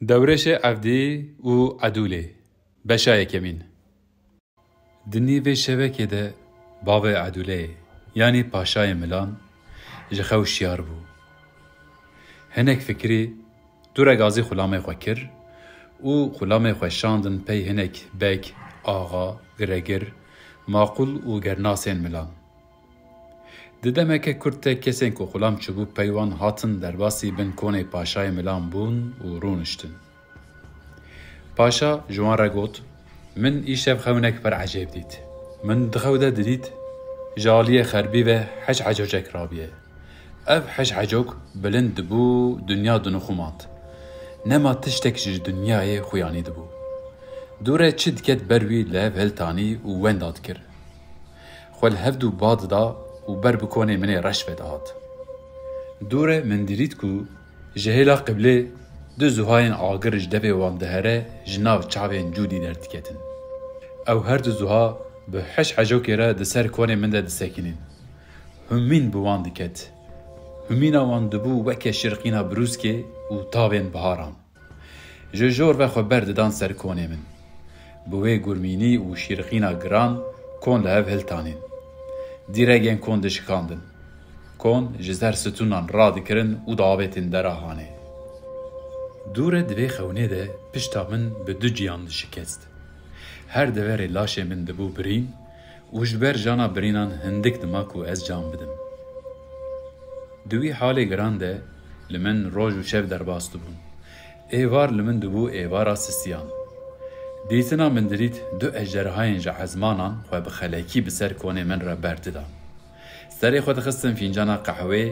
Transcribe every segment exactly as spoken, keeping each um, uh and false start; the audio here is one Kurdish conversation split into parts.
Dewrêşê Evdî û Edûlê, beşa yekemîn. Di nîvê şevekê de bavê Edûleyê, yanî paşayê Milan, ji xew şiyar bû. Hinek fikirî dûre gazî xulamê xwe kir û xulamê xwe şandin pey hinek beg, axa, giregir, maqûl û gernasên Milan. Di demeke kurt de kesên ku xulam çûbû pey wan hatin derbasî bin konê paşayê Milan bûn û rûniştin. Paşa ji wan re got, "Min îşev xewnek pir ecêb dît. Min di xew de didît, ji aliyê xerbî ve hec hecocek rabiye. Ev hec hecok bilind dibû, dinya dinixumand. Nema tiştek ji dinyayê xuyanî dibû. Dûre çi diket ber wî li hev hiltanî û wenda dikir. Xwe li hevdû ba dida û ber bi konê min ê reş ve dihat. Dûre min didît ku ji hêla qiblê du zuhayên agir ji devê wan dihere, ji nav çavên cûdî derdiketin. Ew her du zuha bi hec hecokê re di ser konê min de disekinîn. Humîn bi wan diket. Humîna wan dibû weke şirqîna birûskê û tavên biharan. Ji jor ve xwe berdidan ser konê min. Bi wê gurmînî û şîrxîna giran kon li hev hiltanîn. Dîregên kon dişikandin. Kon ji ser stûnan radikirin û diavêtin dera hanê. Dûre di vê xewnê de pişta min bi du ciyan dişikest. Her deverê laşê min dibû birîn û ji ber jana birînan hindik dima ku ez can bidim. Di wî halê giran de li min roj û şev derbas dibûn. Êvar li min dibû êvara sisiyan. Dîtina min didît du ejderhayên ji ezmanan xwe bi xelekî bi ser konê min re berdidan. Serê xwe dixistin fîncana qehwê,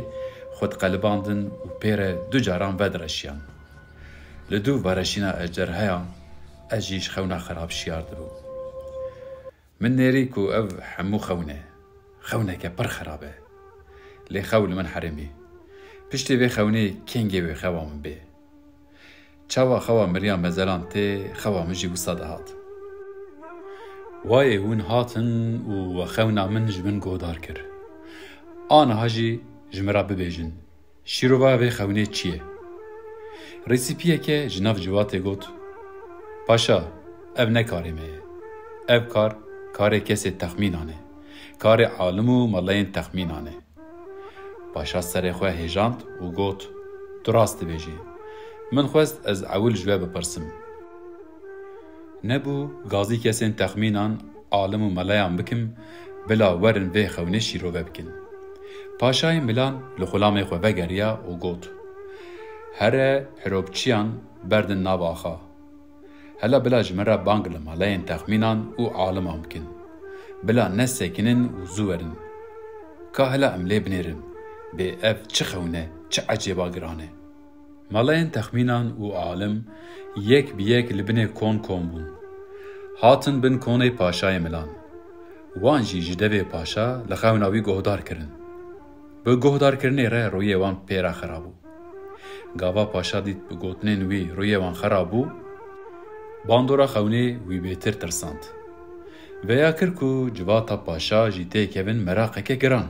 xwe diqelibandin û pê re du caran vedireşiyan. Li dû vereşîna ejderheyan ez jî ji xewna xerab şiyar dibûm. Min nêrî ku ev hemû xewn e. Xewneke pir xerab e. Lê xew li min herêmî. Piştî vê xewnê kengê wê xewa min bê. Çawa xewa miriya mezelan tê, xewa min jî wisa dihat. Wayê hûn hatin û we xewna min ji min guhdar kir. Aniha jî ji min re bibêjin, şîrova vê xewnê çi ye? Rêsîpiyeke ji nav civatê got, Paşa, ev ne karê me ye. Ev kar, karê kesê texmînan e. Karê alim û melayên texmînan e. Paşa serê xwe hêjand û got, Tu rast dibêjî. Min xwest ez ewil ji we bipirsim. Nebû gazî kesên texmînan, alim û meleyan bikim, bila werin vê xewnê şîrove bikin. Paşayê Milan li xulamê xwe vegeriya û got, Here hiropçiyan berdin nav axa. Hela bila ji min re bang li maleyên texmînan û aliman bikin. Bila nesekinin û zû werin. Ka hela em lê binêrin, bê ev çi xewn e, çi ecêba giran e. Maleyên texmînan û alim yek bi yek li binê kon kom bûn. Hatin bin konê paşayê Milan. Wan jî ji devê paşa li xewna wî guhdar kirin. Bi guhdarkirinê re rûyê wan pê re xera bû. Gava paşa dît bi gotinên wî rûyê wan xera bû, bandora xewnê wî bêtir tirsand. Veya kir ku civata paşa jî têkevin meraqeke giran.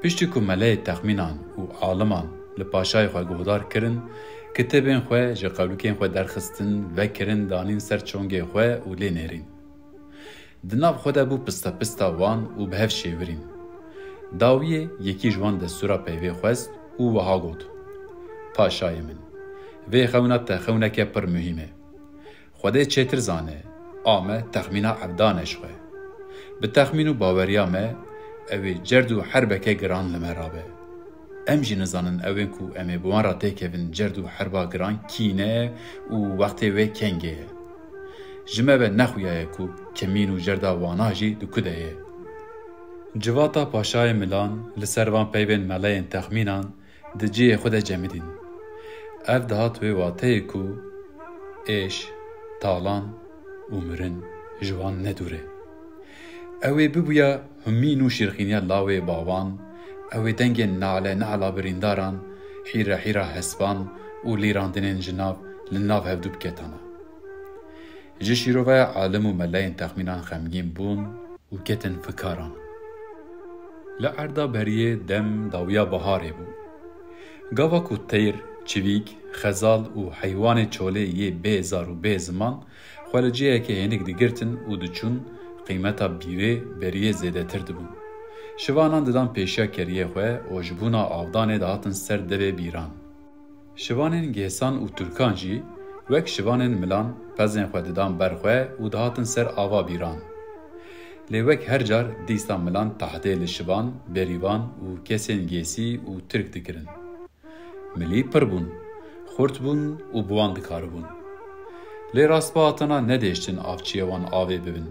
Piştî ku meleyê texmînan û aliman li paşayê xwe guhdar kirin, kitêbên xwe ji qewlikên xwe derxistin, vekirin, danîn ser çongê xwe û lê nêrîn. Di nav xwe de bû pistepista wan û bi hev şêwirîn. Dawiyê yekî ji wan destûra peyvê xwest û wiha got, Paşayê min, vê xewna te xewneke pir muhîm e. Xwedê çêtir zane, a me texmîna evdane ji xwe. Bi texmîn û baweriya me, ew ê cerd û herbeke giran li me rabe. Em jî nizanin ewên ku em ê bi wan re têkevin cerd û herba giran kî ne û wextê wê kengê ye. Ji me ve nexuyaye ku kemîn û cerda wana jî di ku de ye. Civata paşayê Milan li ser van peyvên meleyên texmînan di cihê xwe de cemidîn. Ev dihat wê wateyê ku êş, talan û mirin ji wan ne dûr e. Ew ê bibûya humîn û şîrxîniya lawê bawan, ew ê dengên nale nala birîndaran, hîre hîra hespan û lîrandinên ji nav li nav hevdû biketana. Ji şîroveya alim û meleyên texmînan xemgîn bûn û ketin fikaran. Li erda beriyê dem dawiya biharê bû. Gava ku teyr, çivîk, Xezal û heywanê çolê yê bê zar û bê ziman xwe li cihekê hênik digirtin û diçûn, qîmeta bîrê beriyê zêdetir dibûn. Şivanan didan pêşiya keriyê xwe û ji bona avdanê dihatin ser devê bîran. Şivanên Gêsan û Tirkan jî wek şivanên milan pezên xwe didan ber xwe û dihatin ser ava bîran. Lê wek her car dîsa milan tahdê li şivan, berîvan û kesên Gêsî û Tirk dikirin. Milî pir bûn, xurt bûn û bi wan dikaribûn. Lê rastbihatana nedêştin avçiyê wan avê bibin.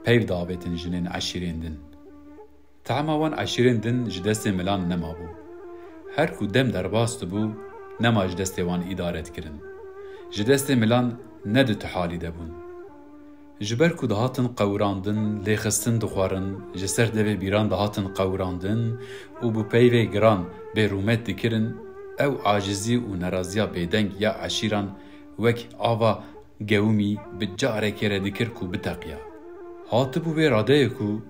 Peyv diavêtin jinên eşîrên din. Tehma wan eşîrên din ji destê milan nemabû. Her ku dem derbas dibû, nema ji destê wan îdare dikirin. Ji destê milan ne di tu halî de bûn. Ji ber ku dihatin qewirandin, lêxistin dixwarin, ji ser devê bîran dihatin qewirandin û bi peyvê giran bêrûmet dikirin, ew acizî û neraziya bêdeng ya eşîran wek ava gewimî bi carekê re dikir ku biteqiya. Hatibû wê radeyê ku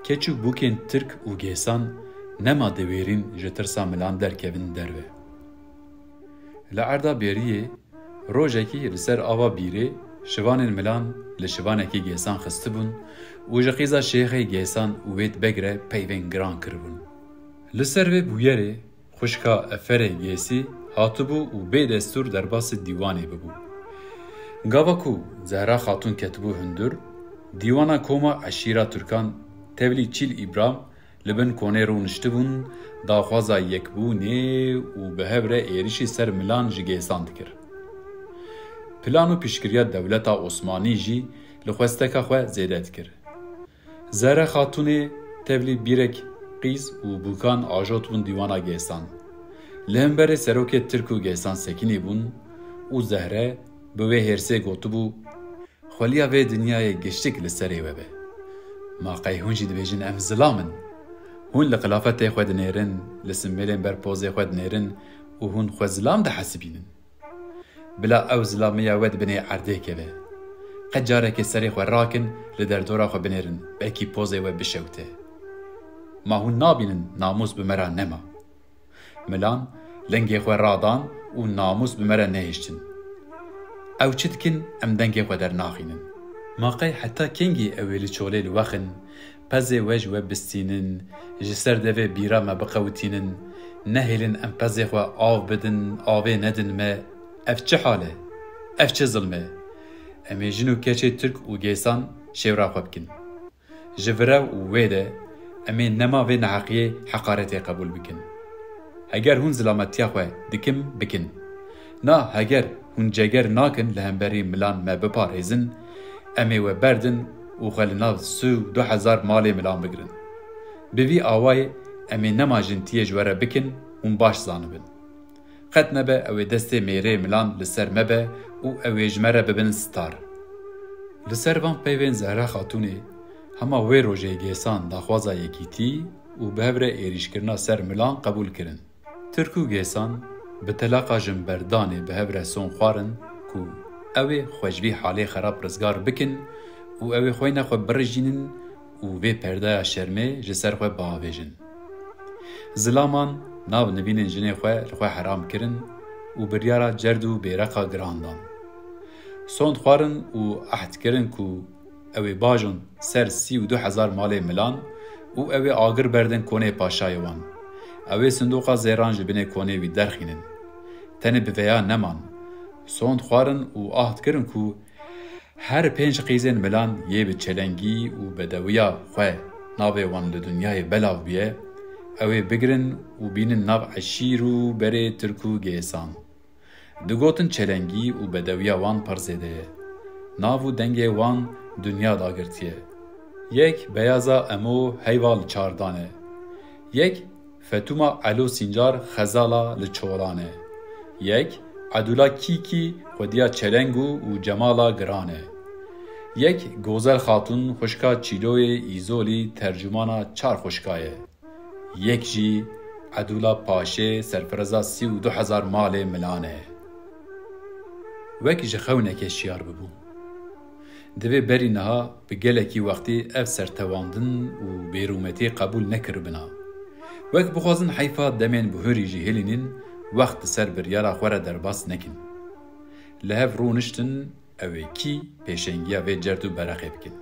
keç û bûkên Tirk û Gêsan nema diwêrîn ji tirsa milan derkevin derve. Li erda bêriyê rojekî li ser ava bîrê şivanên milan li şivanekî Gêsan xistibûn û ji qîza Şêxê Gêsan û Wêd Beg re peyvên giran kiribûn. Li ser vê bûyerê xwişka Eferê Gêsî hatibû û bê destûr derbasî dîwanê bibû. Gava ku Zehra Xatûn ketibû hundir, dîwana koma eşîra Tirkan tevlî Çîl Îbram li bin konê rûniştibûn, daxwaza yekbûnê û bi hev re êrişî ser milan ji Gêsan dikir. Plan û piştgiriya dewleta Osmanî jî li xwesteka xwe zêde dikir. Zehra Xatûnê tevlî bîrek qîz û bûkan ajotibûn dîwana Gêsan. Li hemberê serokê Tirk û Gêsan sekinî bûn û Zehre bi wê hêrsê gotibû, Xweliya vê dinyayê giştik li serê we be. Ma qey hûn jî dibêjin em zilam in? Hûn li qilafetê xwe dinêrin, li simêlên ber pozê xwe dinêrin û hûn xwe zilam dihesibînin. Bila ew zilamiya we di binê erdê keve. Qet carekê serê xwe rakin, li derdora xwe binêrin, belkî pozê we bişewite. Ma hûn nabînin namûs bi me re nema? Milan lengê xwe radan û namûs bi me re nehiştin. Ew çi dikin, em dengê xwe dernaxînin. Ma qey heta kengî ew ê li çolê li we xin, pezê we ji we bistînin, ji ser devê bîra me biqewitînin, nehêlin em pezê xwe av bidin, avê nedin me? Ev çi hal e? Ev çi zilm e? Em ê jin û keçê Tirk û Gêsan şêwra xwe bikin. Ji vira û wê de em ê nema vê neheqiyê heqaretê qebûl bikin. Heger hûn zilametiya xwe dikin, bikin. Na heger hûn ceger nakin li hemberî milan me biparêzin, em ê we berdin û xwe li nav sî û du hezar malê milan bigirin. Bi vî awayê em ê nema jintiyê ji we re bikin, hûn baş zanibin. Qet nebe ew ê destê mêrê milan li ser me be û ew ê ji me re bibin star. Li ser van peyvên Zehra Xatûnê hema wê rojê Gêsan daxwaza yekîtî û bi hev re êrîşkirina ser milan qebûl kirin. Tirk û Gêsan bi telaqa jinberdanê bi hev re son xwarin ku ew ê xwe ji vî halê xerab rizgar bikin û ew ê xweyna xwe birijînin û vê perdeya şermê ji ser xwe biavêjin. Zilaman nav nivînên jinê xwe li xwe heram kirin û biryara cerd û bêreqa giran dan. Sond xwarin û ehd kirin ku ew ê bajon ser sî û du hezar malê milan û ew ê agir berdin konê paşayê wan. Ew ê sindoqa zêran ji binê konê wî derxînin. Tenê bi vêya neman. Sond xwarin û ahd kirin ku her pênc qîzên milan yê bi çelengî û bedewiya xwe navê wan li dinyayê belav bûye, ew ê bigirin û bînin nav eşîr û berê Tirk û Gêsan. Digotin çelengî û bedewiya wan pir zêde ye. Nav û dengê wan dinya dagirtiye. Yek Beyaza Emo heyva li çardan e. Yek Fetûma Elo Sîncar xezala li çolan e. Yek Edûla Kîkî xwediya çeleng û, û cemala giran e. Yek Gozel Xatûn xwişka Çîloyê Îzolî tercûmana çar xwişka ye. Yek jî Edûla Paşê serfireza sî û du hezar malê milan e. Wek ji xewnekê şiyar bibû. Divê berî niha bi gelekî wextî ev sertewandin û bêrûmetî qebûl nekiribina. Wek bixwazin heyfa demên bihurî jî hilînin wext di ser biryara xwe re derbas nekin. Li hev rûniştin, ew ê kî pêşengiya vê cerd û bereqê bikin.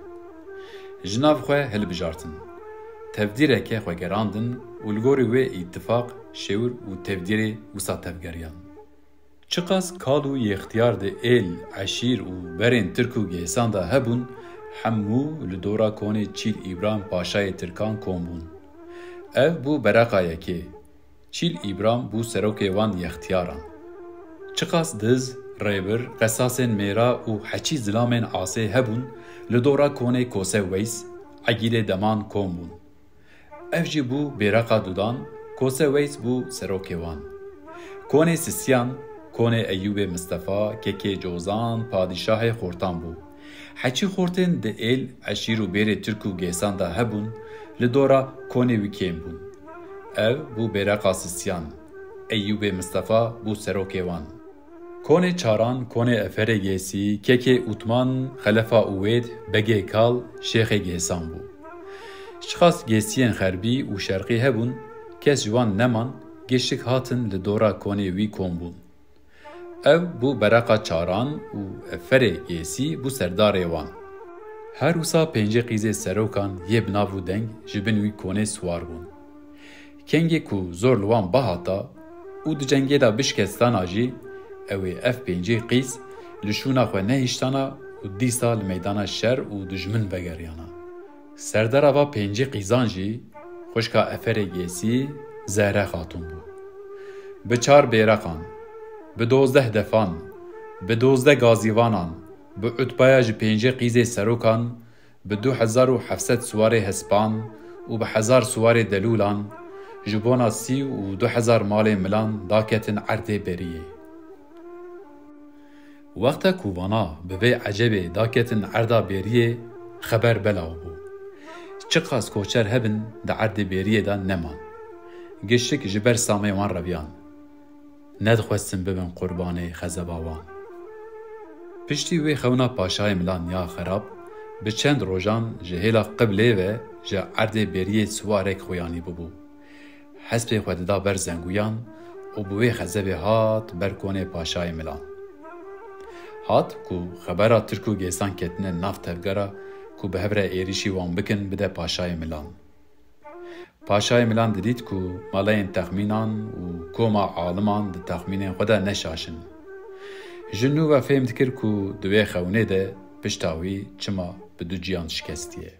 Ji nav xwe hilbijartin. Tevdîreke xwe gerandin û li gorî wê îtifaq, şêwir û tevdîrê wisa tevgeriyan. Çiqas kal û yextiyar di êl, eşîr û berên Tirk û Gêsan de hebûn, hemû li dora konê Çîl Îbram Paşayê Tirkan kom bûn. Ev bû bereqa yekê. Çîl Îbram bû serokê wan yextiyaran. Çiqas diz, rêbir, qesasên mêra û heçî zilamên asê hebûn, li dora konê Kose Weys, Egîlê Deman kom bûn. Ev jî bû bêreqa dudan, Kose Weys bû serokê wan. Konê Sisiyan, konê Eyûbê Mistefa, kekê Cozan, padîşahê Xortan bû. Heçî xortên di êl, eşîr û bêrê Tirk û Gêsan de hebûn, li dora konê wî kêm bûn. Ev bû bêreqa Sisiyan, Eyûbê Mistefa bû serokê wan. Konê Çaran, konê Eferê Gêsî, kekê Utman, Xelefa Uwêd, Begê Kal, Şêxê Gêsan bû. Çiqas Gêsiyên Xerbî û Şerqî hebûn, kes ji wan neman, giştik hatin li dora konê wî kom bûn. Ev bû bereqa Çaran û Eferê Gêsî bû serdarê wan. Her wisa pêncî qîzê serokan yê bi nav û deng ji bin wî konê siwar bûn. Kengê ku zor li wan bihata û di cengê de bişkestana jî, ew ê ev pêncî qîz li şûna xwe nehiştana û dîsa li meydana şer û dijmin vegeriyana. Serdara va pêncî qîzan jî xwişka Eferê Gêsî Zehre Xatûn bû. Bi çar bêreqan, bi dozdeh defan, bi dozdeh gazîvanan, bi utbaya ji pêncî qîzê serokan, bi du hezar û heft sed siwarê hespan û bi hezar siwarê delûlan, ji bona sî û du hezar malê milan daketin erdê beriyê. Wexta ku vana bi vê ecebê daketin erda bêriyê, xeber belav bû. Çiqas koçer hebin, di erdê bêriyê de neman. Giştik ji ber samê wan reviyan. Nedixwestin bibin qurbanê xezeba wan. Piştî wê xewna Paşayê Milan ya xerab, bi çend rojan ji hêla qiblê ve ji erdê bêriyê siwarek xuyanî bûbû. Hespê xwe dida ber zenguyan û bi wê xezebê hat ber konê Paşayê Milan. Hat ku xebera Tirk û Gêsan ketine nav tevgera ku bi hev re êrîşî wan bikin bide Paşayê Milan. Paşayê Milan didît ku maleyên texmînan û koma aliman di texmînên xwe de ne şaş in. Ji nû ve fêm dikir ku di wê xewnê de pişta wî çima bi du ciyan şikestiye.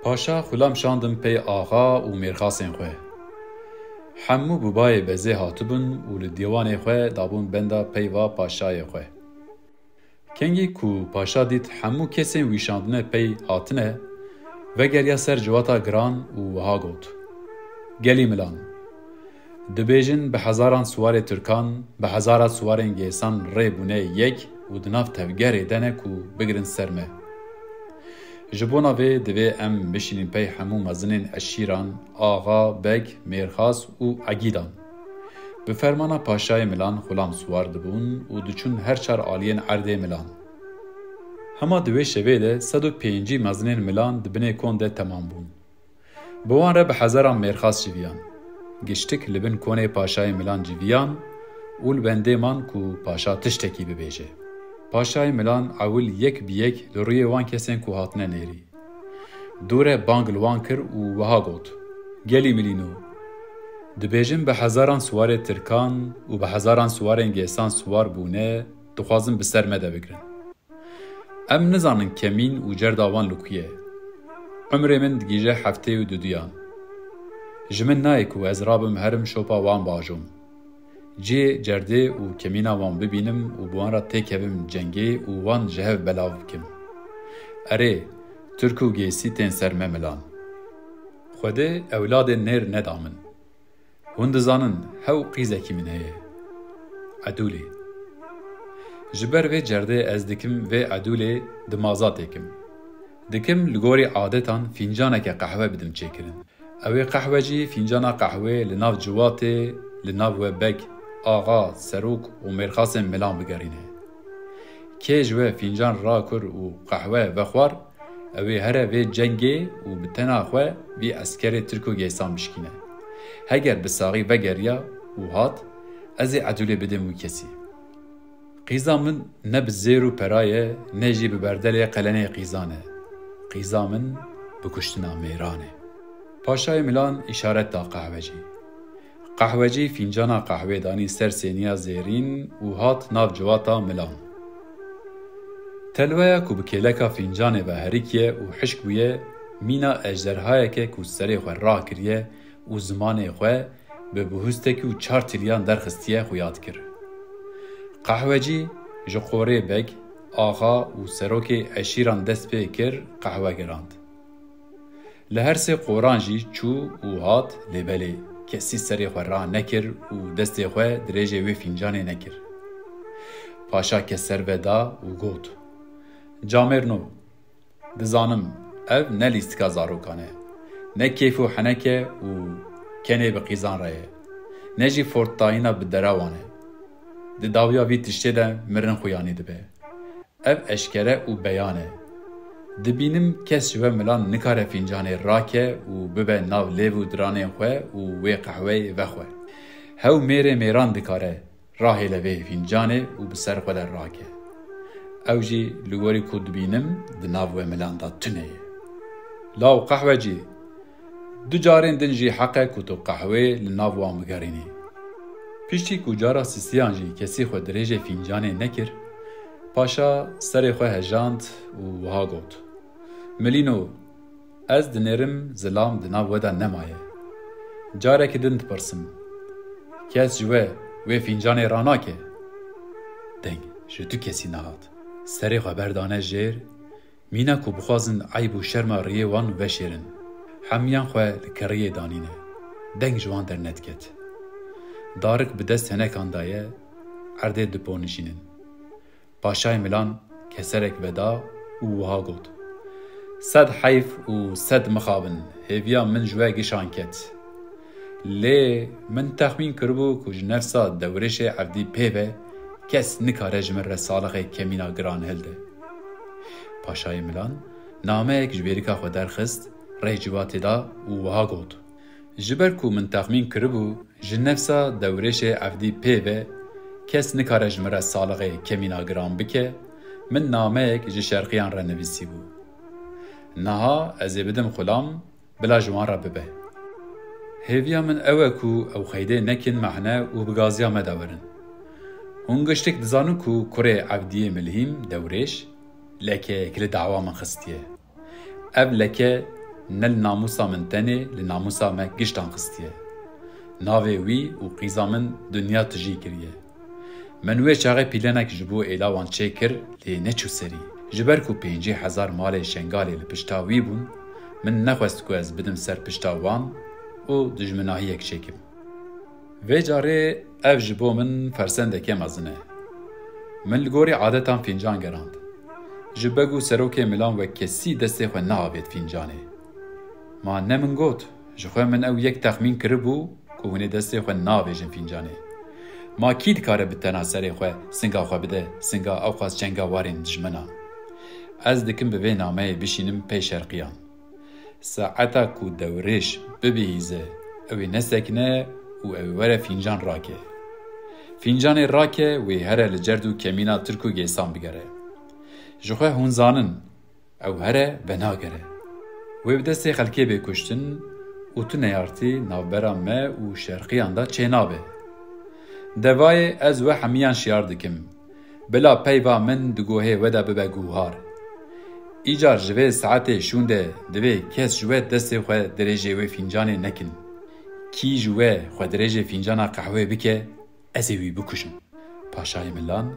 Paşa xulam şandin pey axa û mêrxasên xwe. Hemû bi bayê bezê hatibûn û li dîwanê xwe dabûn benda peyva paşayê xwe. Kengî ku paşa dît hemû kesên wî şandine pey hatine, vegeriya ser ciwata giran û wiha got, Gelî milan, dibêjin bi hezaran siwarê tirkan, bi hezara siwarên gêsan rê bûne yek û di nav tevgerê de ne ku bigirin ser me. Ji bona vê divê em bişînin pey hemû mezinên eşîran, axa, beg, mêrxas û egîdan. Bi fermana paşayê milan xulam siwar dibûn û diçûn her çar aliyên erdê milan. Hema di wê şevê de sed û pêncî mezinên milan di binê kon de temam bûn. Bi wan re bi hezaran mêrxas civiyan. Giştik li bin konê paşayê milan civiyan û li bendê man ku paşa tiştekî bibêje. Paşayê milan ewil yek bi yek li rûyê wan kesên ku hatine nêrî. Dû re bang li wan kir û wiha got, Gelî milîno! Dibêjin bi hezaran siwarê tirkan û bi hezaran siwarên gêsan siwar bûne, dixwazin bi ser me de bigirin. Em nizanin kemîn û cerda wan li ku ye. Umrê min digihîje heftê û duduyan. Ji min nayê ku ez rabim herim şopa wan bajom. Cihê cerdê û kemîna wan bibînim û bi wan re têkevim cengê û wan ji hev belav bikim. Erê, Tirk û Gêsî tên ser me milan. Xwedê ewladê nêr neda min. Hûn dizanin, hew qîzekî min heye. Edûlê. Ji ber vê cerdê ez dikim vê edûlê dimaza têkim. Dikim li gorî adetan fîncaneke qehwe bidim çêkirin. Ew ê qehwe jî fîncana qehwê li nav ciwatê, li nav we beg, axa, serok û mêrxasên milan bigerîne. Kê ji we fîncan rakir û qehwe vexwar, ew ê here vê cengê û bi tena xwe vî eskerê tirk û gêsan bişkîne. Heger bi saxî vegeriya û hat, Ez ê edûlê bidim wî kesî. Qîza min ne bi zêr û pera ye, ne jî bi berdelê qelenê qîzan e. Qîza min bi kuştina mêran e. Paşayê Milan îşaret da qehwecî. Qehwecî fîncana qehwê danî ser sêniya zêrîn û hat nav civata Milan. Telweya ku bi kêleka fîncanê ve herikiye û hişk bûye, mîna ejderhayeke ku serê xwe rakiriye û zimanê xwe bi bihustekî û çar tiliyan derxistiye xuya dikir. Qehwecî ji qorê beg, axa û serokê eşîran dest pê kir qehwe gerand. Li her sê qoran jî çû û hat, lê belê kesî serê xwe ranekir û destê xwe dirêjê wê fîncanê nekir. Paşa keser veda û got, Camêrno, dizanim, ev ne lîstika zarokan e, ne keyf û heneke û kenê bi qîzan re ye, ne jî fortdayîna bi derewan e. Di dawiya vî tiştê de mirin xuyanî dibe. Ev eşkere û beyan e. Dibînim kes ji we Milan nikare fîncanê rake û bibe nav lêv û diranên xwe û wê qehweyê vexwe. Hew mêrê mêran dikare rahêle vê fîncanê û bi ser xwe de rake. Ew jî li gorî ku dibînim di nav we Milan de tune ye. Law qehwecî, du carên din jî heq e ku tu qehwê li nav wan bigerînî. Piştî ku cara sisiyan jî kesî xwe dirêjê fîncanê nekir, paşa serê xwe hejand û wiha got, Milîno, ez dinêrim zilam di nav we de nemaye. Carekî din dipirsim, kes ji we wê fîncanê ranake? Deng ji tu kesî nehat. Serê xwe berdane jêr, mîna ku bixwazin eyb û şerma riyê wan veşêrin. Hemiyan xwe li keriyê danîne. Deng ji wan dernediket. Darik bi dest henekan de ye, erdê diponijînin. Paşayê Milan keserek veda û wiha got, Sed heyf û sed mixabin, hêviya min ji we gişan ket. Lê min texmîn kiribû ku ji nefsa Dewrêşê Evdî pê ve kes nikare ji min re salixê kemîna giran hilde. Paşayê Milan nameyek ji bêrika xwe derxist, rê civatê da û wiha got, Ji ber ku min texmîn kiribû ji nefsa Dewrêşê Evdî pê ve kes nikare ji min re salixê kemîna giran bike, min nameyek ji şerqiyan re nivîsîbû. Niha ez ê bidim xulam, bila ji wan re bibe. Hêviya min ew e ku ew qeydê nekin mehne û bi gaziya me de werin. Hûn giştik dizanin ku kurê Evdiyê Milhîm, Dewrêş, lekeyek li dawa min xistiye. Ev leke ne li namûsa min tenê, li namûsa me giştan xistiye. Navê wî û qîza min dinya tijî kiriye. Min wê çaxê pîlenek ji bo êla wan çêkir, lê neçû serî. Ji ber ku pêncî hezar malê Şengalê li pişta wî bûn, min nexwest ku ez bidim ser pişta wan û dijminahiyek çêkim. Vê carê ev ji bo min fersendeke mezin e. Min li gorî adetan fîncan gerand. Ji beg û serokê milan wek kesî destê xwe neavêt fîncanê. Ma ne min got, ji xwe min ew yek texmîn kiribû ku hûn ê destê xwe navêjin fîncanê. Ma kî dikare bi tena serê xwe singa xwe bide singa ewqas çenga warên dijminan? Ez dikim bi vê nameyê bişînim pey şerqiyan. Saeta ku Dewrêş bibihîze, ew ê nesekine û ew ê were fîncan rake. Fîncanê rake, wê here li cerd û kemîna Tirk û Gêsan bigere. Ji xwe hûn zanin, ew here venagere. Wê bi destê xelkê bê kuştin û tu neyartî navbera me û şerqiyan de çênabe. Devayê ez we hemiyan şiyar dikim. Bila peyva min di guhê we de bibe guhar. Îcar ji vê saetê şûnde divê kes ji we destê xwe dirêjê wê fîncanê nekin. Kî ji we xwe dirêjê fîncana qehwê bike, ez ê wî bikujim. Paşayê Milan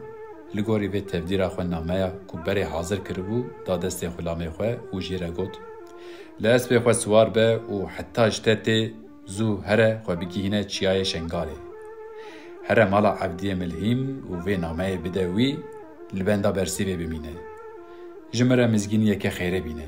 li gorî vê tevdîra xwe nameya ku berê hazir kiribû da destê xulamê xwe û jê re got, Li espê xwe siwar be û heta ji te tê zû here xwe bigihîne çiyayê Şengalê. Here mala Evdiyê Milhîm û vê nameyê bide wî, li benda bersîvê bimîne. Ji min re mizgîniyeke xêrê bîne.